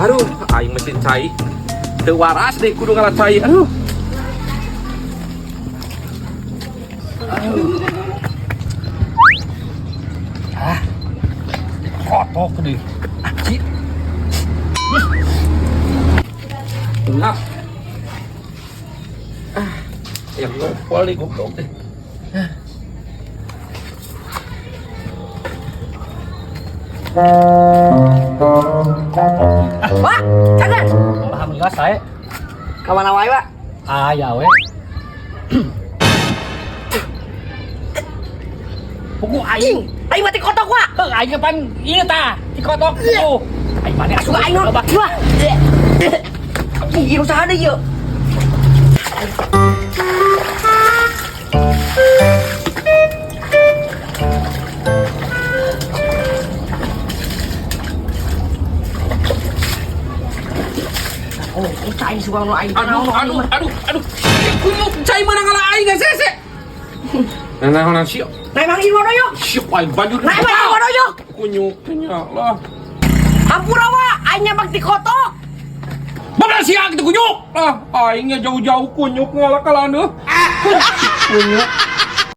Aduh, aing mesin cai. Teu waras deh kudu ngala cai. Aduh. Aduh. Ah. Kotok deh. Ah, ci. Ngap. Ah, yang ngompol nih goblok deh. Wah, cager. Alhamdulillah saya. Ka mana wae, Wak? Aya we. Pugu aing. Aing mati kotok, Wak. Heuh, aing pan ieu tah, dikotok pugu. Aing mane asup Suka aing nu. Loba. Wah. Ih, usaha deui yeuh. Oh, cai suka nu aing. Aduh, aduh, aduh, aduh. Kunyuk cai mana ngala aing sese. Nah, nah, nah, siok. Naik mang ieu yuk. Siok aing banjur. Naik mang ieu yuk. Kunyuk nya lah. Hampura, Wak, aing nyabak di kotok. Babla siang gitu kunyuk. Ah, aingnya jauh-jauh kunyuk ngalah kalah. Kunyuk.